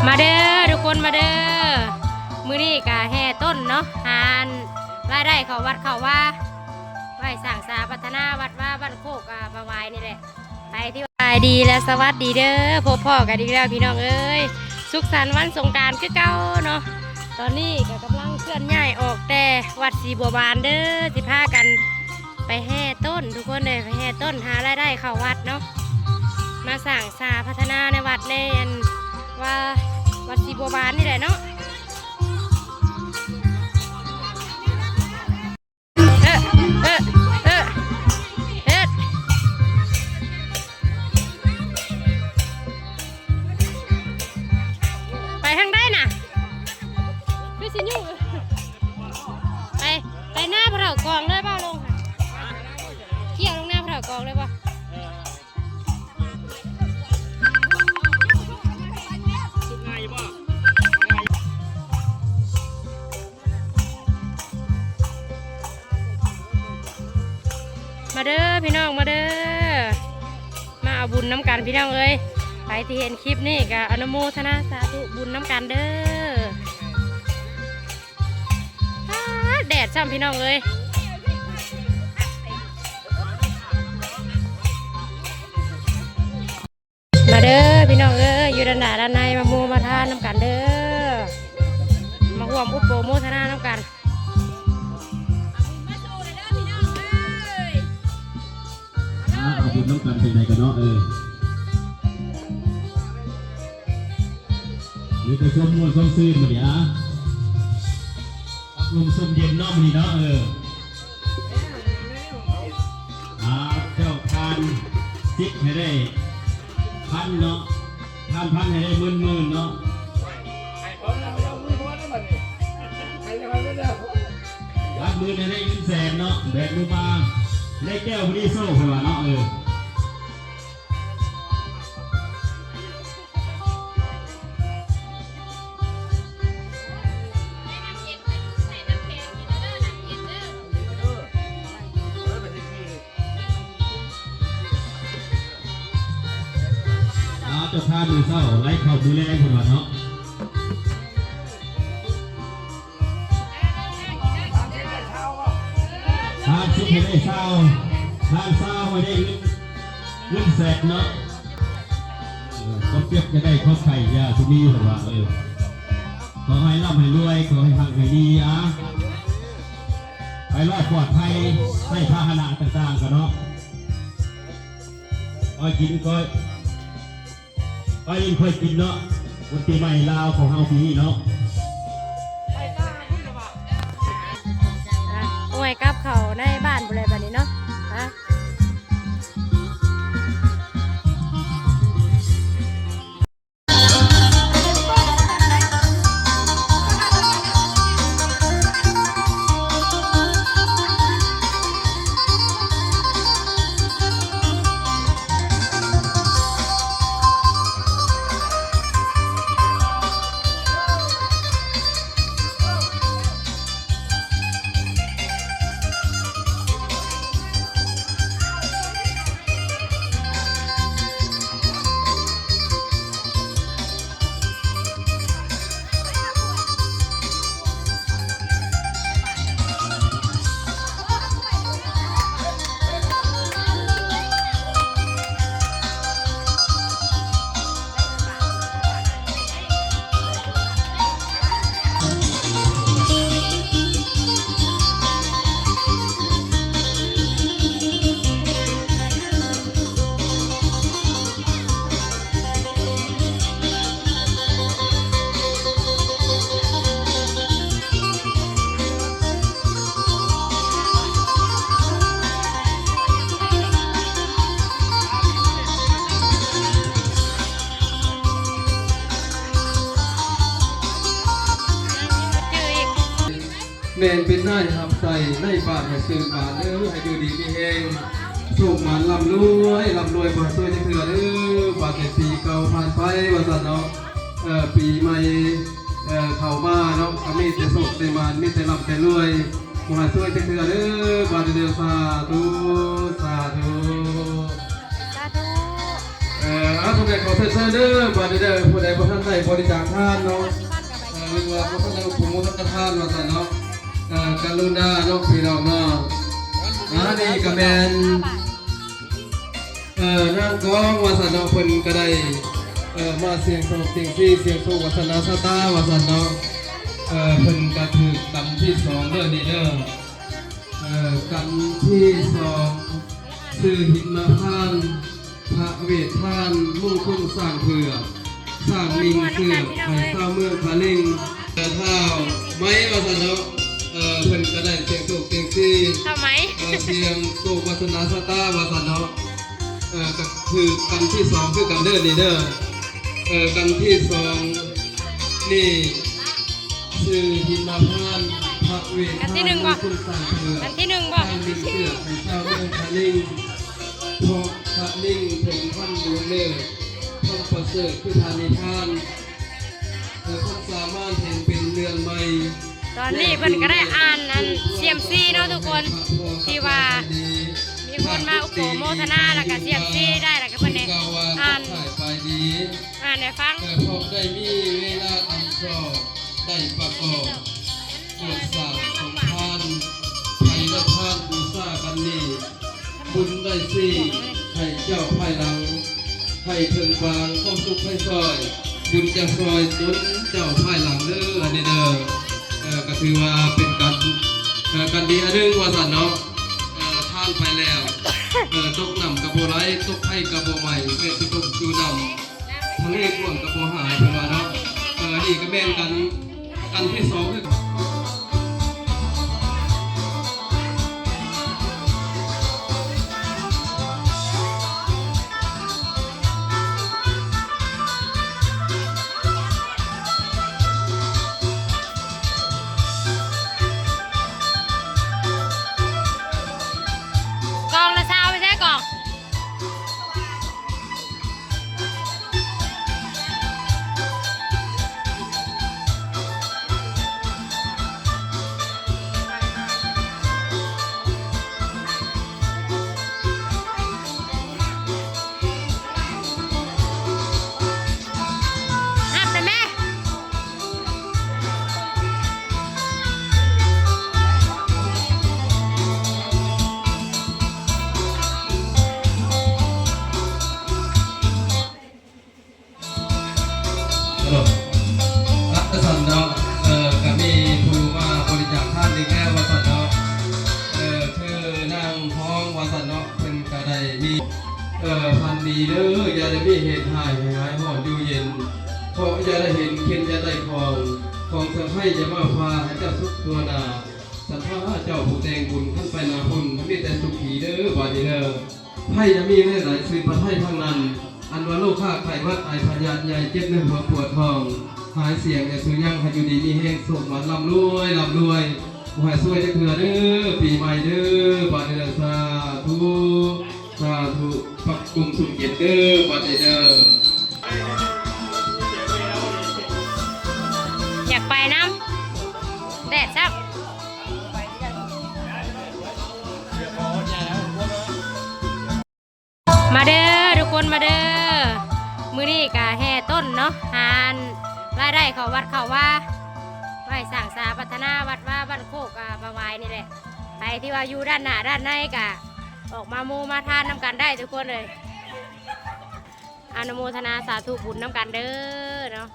ມາເດີທຸກຄົນ ມາເດີ ມື້ນີ້ກະແຫ່ຕົ້ນເນາະ ຫາລາຍໄດ້ເຂົ້າວັດເຂົ້າວາ ໄວ້ສ້າງສາພັດທະນາວັດວາບ້ານໂຄກ ອາ ມາຫວາຍນີ້ແຫຼະ ໄປທີ່ ສະບາຍດີ ແລະ ສະຫວັດດີເດີ ພົບພໍ້ກັນອີກແລ້ວພີ່ນ້ອງເອີຍ ສຸກສັນວັນສົງການຄືເກົ່າເນາະ ຕອນນີ້ກະກຳລັງເຄື່ອນຍ້າຍອອກແຕ່ວັດສີບົວບານເດີ ຊິພາກັນ ໄປແຫ່ຕົ້ນທຸກຄົນເອີຍ ໄປແຫ່ຕົ້ນຫາລາຍໄດ້ເຂົ້າວັດເນາະ ມາສ້າງສາພັດທະນາໃນວັດ ໃນອັນວ່າວັດສີບົວບານນີ້ແຫຼະເນາະ ເອີ ເອີ ເອີ ເອີ ໄປທາງໃດນະ? ຄືຊິຫຍຸ້ງ ໄປ ໄປໜ້າພະເຖົາກອງເລີຍບໍ່ ລົງ ກ່ຽວລົງໜ້າພະເຖົາກອງເລີຍບໍ່? ມາເດີພີ່ນ້ອງ ມາເດີ ມາເອົາບຸນນຳກັນພີ່ນ້ອງເອີຍ ໃຜທີ່ເຫັນຄລິບນີ້ກະອະນຸໂມທະນາສາທຸບຸນນຳກັນເດີ ປາດ ແດດຊ້ຳພີ່ນ້ອງເອີຍ ມາເດີພີ່ນ້ອງເອີຍ ຢູ່ດ້ານໜ້າດ້ານໃນ ມາໂມມາທານນຳກັນເດີ ມາຮ່ວມອຸປະໂມທະນານຳກັນ. ມາເອົາບຸນນຳກັນຈັ່ງໃດກັນເນາະ ເອີ ມີແຕ່ຄວາມມ່ວນຄວາມຊື່ນມື້ນີ້ ອາ ອາລົມຊົມເຢັນເນາະມື້ນີ້ເນາະ ເອີ ອາ ເຈົ້າທານສິບໃຫ້ໄດ້ພັນເນາະ ທານພັນໃຫ້ໄດ້ໝື່ນໆເນາະ ທານໝື່ນໃຫ້ໄດ້ເງິນແສນເນາະ ແບກມືມາ ໄດ້ແກ້ວມະນີໂຊກ ເພິ່ນວ່າເນາະ ເອີ. ອາ ເຈົ້າພານມື້ເຊົ້າ ໄລ່ເຂົ້າມື້ແລງ ເພິ່ນວ່າເນາະ. ທານສິບໃຫ້ໄດ້ຊາວ ທານຊາວໃຫ້ໄດ້ເງິນ ເງິນແສນເນາະ ເອີ ຄວາມເຈັບຢ່າໄດ້ ຄວາມໄຂ້ຢ່າຊິມີ ເພິ່ນວ່າ ເອີ ຂໍໃຫ້ລ່ຳໃຫ້ລວຍ ຂໍໃຫ້ຮັ່ງໃຫ້ດີ ອາ ໄປລອດປອດໄພ ໃຊ້ພາຫະນະຕ່າງໆ ກັນເນາະ ຄ່ອຍກິນຄ່ອຍ ໄປເລີຍ ຄ່ອຍກິນເນາະ ບຸນປີໃໝ່ລາວຂອງເຮົາປີນີ້ເນາະ ອາ ໂອ້ຍ ກັບເຂົ້າໃນບ້ານພຸ້ນແຫຼະບາດນີ້ເນາະ ອາ. ແມ່ນເປັນນາຍຮັບໃຊ້ໃນບ້ານໃຫ້ຊື່ບ້ານເດີ ໃຫ້ຢູ່ດີມີແຮງ ໂຊກໝານລ່ຳລວຍ ລ່ຳລວຍ ບໍ່ໃຫ້ຊວຍຈັກເທື່ອເດີ ບາດນີ້ປີເກົ່າຜ່ານໄປວ່າຊັ້ນເນາະ ເອີ ປີໃໝ່ ເອີ ເຂົ້າມາເນາະ ກະມີແຕ່ໂຊກແຕ່ໝານ ມີແຕ່ລ່ຳແຕ່ລວຍ ບໍ່ໃຫ້ຊວຍຈັກເທື່ອເດີ ບາດນີ້ເດີ ສາທຸ ສາທຸ ສາທຸ. ເອີ ເອົາ ພໍ່ແມ່ຂໍເຊີນເດີ ບາດນີ້ເດີ ຜູ້ໃດບໍ່ທັນໄດ້ບໍລິຈາກທານເນາະ ເອີ ຫຼືວ່າບໍ່ທັນໄດ້ອຸປະໂມທະນາທານວ່າຊັ້ນເນາະ ເອີ ກະລຸນາເນາະ ພີ່ນ້ອງເນາະ ອັນນີ້ກະແມ່ນ ເອີ ນາງກອງວ່າຊັ້ນເນາະ ເພິ່ນກະໄດ້ ເອີ ມາສ່ຽງໂຊກສ່ຽງຊີ ສ່ຽງໂຊກວາສະໜາຊະຕາວ່າຊັ້ນເນາະ ເອີ ເພິ່ນກະຖືກກັນທີສອງເດີນີ້ເດີ ເອີ ກັນທີສອງ ຊື່ຫິມມະພານ ພະເວດທານ ມຸງຄຸນຊ້າງເຜືອກ ຊ້າງມິ່ງເຊືອກ ໃຫ້ຊາວເມືອງພະລິງ ເອີ ທ້າວໄມວ່າຊັ້ນເນາະ ເອີ ເພິ່ນກະໄດ້ສ່ຽງໂຊກສ່ຽງຊີ ທ້າວໄມ ເອີ ສ່ຽງໂຊກວາສະໜາຊະຕາວ່າຊັ້ນເນາະ ເອີ ກະຖືກກັນທີສອງຄືກັນເດີນີ້ເດີ ເອີ ກັນທີສອງນີ້ ຊື່ຫິມມະພານ ພະເວດທານ ມຸງຄຸນຊ້າງເຜືອກ ຄັນທີໜຶ່ງບໍ່ ໃຫ້ມີເຊືອກໃຫ້ຊາວເມືອງພະລິງ ເພາະພະລິງເພິ່ນພັນດວງເລີດ ຄວາມປະເສີດຄືພະນິພານ ແລະ ຄວາມສາມາດແຫ່ງເປັນເລື່ອງໃໝ່ ຕອນນີ້ເພິ່ນກະໄດ້ອ່ານອັນເຊຍມຊີເນາະທຸກຄົນ ທີ່ວ່າມີຄົນມາອຸປະໂມທະນາ ແລ້ວກະເຊຍມຊີໄດ້ ແລ້ວກະເພິ່ນໄດ້ອ່ານ ອ່ານໃຫ້ຟັງ ເພາະໄດ້ມີເວລາອັນຊອບ ໄດ້ປະກອບ ກວດສາດສົມພານ ໃຜໄດ້ທານບູຊາກັນນີ້ ບຸນໄດ້ຊີ້ໃຫ້ເຈົ້າພາຍຫຼັງ ໃຫ້ເຖິງບາງຄວາມສຸກໃຫ້ຊ່ອຍ ບຸນຈະຊ່ອຍໜູນເຈົ້າພາຍຫຼັງເດີ ອັນນີ້ເດີ ເອີ ກະຖືວ່າເປັນການ ເອີ ການດີອັນໜຶ່ງວ່າຊັ້ນເນາະ ເອີ ທານໄປແລ້ວ ເອີ ຕົກນ້ຳກະບໍ່ໄຫຼ ຕົກໄຟກະບໍ່ໄໝ້ ແມ່ນຊິຕົກຢູ່ນ້ຳ ທະເລກວ້າງກະບໍ່ຫາຍ ເພິ່ນວ່າເນາະ ເອີ ອັນນີ້ກະແມ່ນກັນ ອັນທີສອງຄື ກອງລະຊາວ ໄປໃສກອງ? ຮັບໄດ້ແມ? ເອີ ວ່າຊັ້ນເນາະ ເອີ ກະມີຜູ້ມາບໍລິຈາກທານອີກແລ້ວວ່າຊັ້ນເນາະ ເອີ ຄືນາງທອງວ່າຊັ້ນເນາະ ເພິ່ນກະໄດ້ມີ ເອີ ພັນດີເດີ ຢ່າໄດ້ມີເຫດຮ້າຍ ໃຫ້ຫາຍຮ້ອນຢູ່ເຢັນ ເພາະຢ່າໄດ້ເຫັນເຂັນ ຢ່າໄດ້ຂອງ ຂອງສະໄພຢ່າມາພາໃຫ້ເຈົ້າສຸກທົ່ວໜ້າ ສັດທາເຈົ້າຜູ້ແຕ່ງບຸນ ຄັນໄປໜ້າພຸ້ນ ມີແຕ່ສຸຂີເດີ ບາດນີ້ເດີ ໄພຢ່າມີເລີຍຫຼາຍ ຊື່ພະໄທທັງນັ້ນ ອັນວ່າໂລຄາໄຂ້ຫວັດ ໄອພະຍາດໃຫຍ່ ເຈັບໃນຫົວປວດທ້ອງ ຫາຍສ່ຽງແດ່ສູ່ຍັງ ໃຫ້ຢູ່ດີມີແຮງ ໂຊກໝານ ລ່ຳລວຍ ລ່ຳລວຍ ບໍ່ໃຫ້ຊວຍຈັກເທື່ອເດີ ປີໃໝ່ເດີ ບາດນີ້ເດີ ສາທຸ ສາທຸ ປັບປຸງສຸກເຢັນເດີ ບາດນີ້ເດີ. ຢາກໄປນຳ ແດດຊ້ຳ. ມາເດີທຸກຄົນ ມາເດີ ມື້ນີ້ກະແຫ່ຕົ້ນເນາະ ຫາລາຍໄດ້ເຂົ້າວັດເຂົ້າວາ ໄວ້ສ້າງສາພັດທະນາວັດວາບ້ານໂຄກ ອາ ປະຫວາຍນີ້ແຫຼະ ໃຜທີ່ວ່າຢູ່ດ້ານໜ້າດ້ານໃນກະອອກມາໂມມາທານນຳກັນໄດ້ທຸກຄົນເອີຍ ອະນຸໂມທະນາສາທຸບຸນນຳກັນເດີເນາະ.